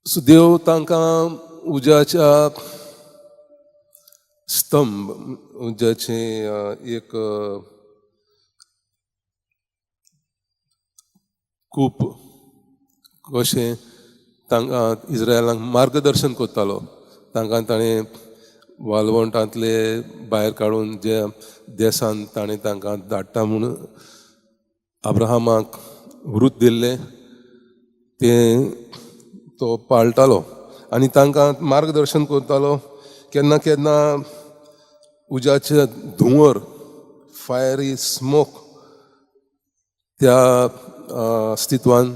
So देव तांकां उज्याच्या स्तंभ, उज्याचें एक कूप कशें तांकां इस्रायलांक मार्गदर्शन करतालो. तांकां ताणें वालवंटांतले भायर काडून जे देसान ताणें तांकां धाडटा म्हूण अब्राहमाक वृत दिल्लें तें तो पाळटालो आनी तांकां मार्गदर्शन करतालो. केन्ना केन्ना उज्याचे धुंवर, फायरी स्मोक, त्या अस्तित्वान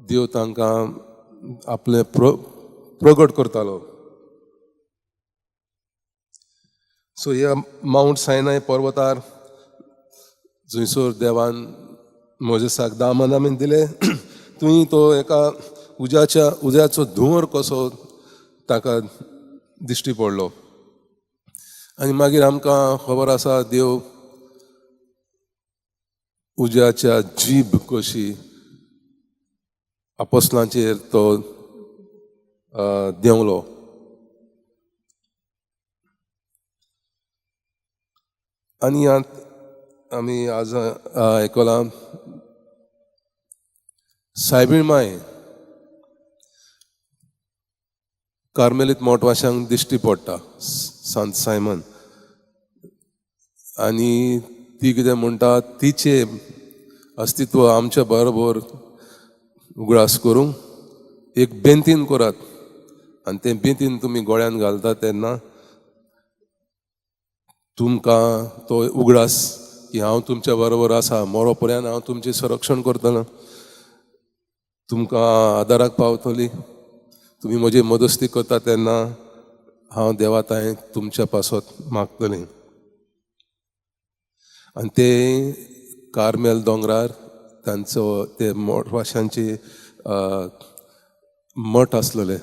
देव तांकां आपलें प्रगट करतालो. सो ह्या मावंट सायनाय पर्वतार जंयसर देवान मोजेसाक 10 मनामीन दिले, थंय तो एका उज्याचो धुंवर कसो ताका दिश्टी पडलो. आनी मागीर आमकां खबर आसा देव उज्याच्या जीब कशी आपोस्लांचेर तो देंवलो. आनी आमी आज आयकलां सायबीण माय कार्मेलीत मोटवाशांक दिश्टी पडटा, सांत सायमन, आनी ती कितें म्हणटा, तिचें अस्तित्व आमच्या बरोबर उगडास करूंक एक बेंतीन करात आनी तें बेंतीन तुमी गोळ्यान घालता तेन्ना तुमकां तो उगडास की हांव तुमच्या बरोबर आसा, मरो पर्यंत हांव तुमचें संरक्षण करतलो, तुमकां आदाराक पावतली, तुमी म्हजी मदस्ती करता तेन्ना हांव देवा तांय तुमच्या पासत मागतली. आनी ते कार्मेल दोंगरार तांचो ते मोटवाशांचे मठ आसलेले.